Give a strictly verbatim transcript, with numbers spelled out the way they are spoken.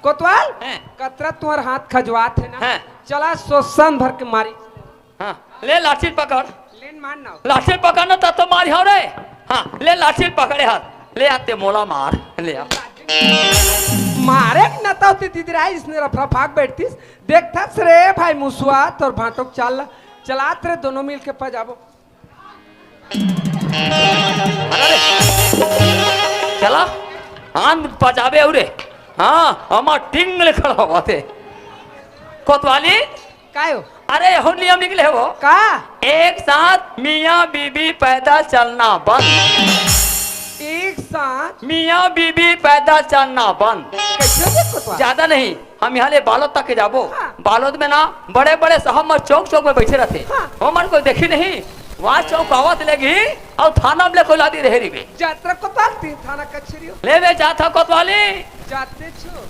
कोतवाल, हैं। कतरा तुंहर हाथ खजवात हे ना। हैं। चला सोसन भर के मारी। हाँ, ले लाठी पकड़। लेन मार ना। लाठी पकड़ ना, तब तो मारी हो रे। हाँ, ले लाठी पकड़े हाथ। ले आते मोला मार, ले आ। मारे न तो ते दीदी राय इसने रफरा फाक बैठतीस। देखथस रे भाई मुसवा, तोर भांटो के चाल ला। चलात रे दोनों मिल के पजाबो। अरे, चला, आन पजाबे अउ रे। हाँ, हमा टिंग ले खड़ा होवत हे। कोतवाली, काय हो? अरे, एहो नियम निकले हे वो। का? एक साथ मियाँ बीबी पैदल चलना बंद। एक साथ? मियाँ बीबी पैदल चलना बंद। कैसे हो गया कोतवाल? ज्यादा नहीं, हम यहाँ ले बालोद तक के जाबो। हाँ। बालोद में ना बड़े-बड़े साहब मन चौक चौक में बैठे रहते। हाँ। ओमन कोई देखी नहीं, वहाँ चौक आवत लेगी अउ थाना में ले कोई लादी रहे रिबे। जात रे कोतवाल, तीन थाना कचहरी हो। ले बे, जात हा कोतवाली। जाते छो।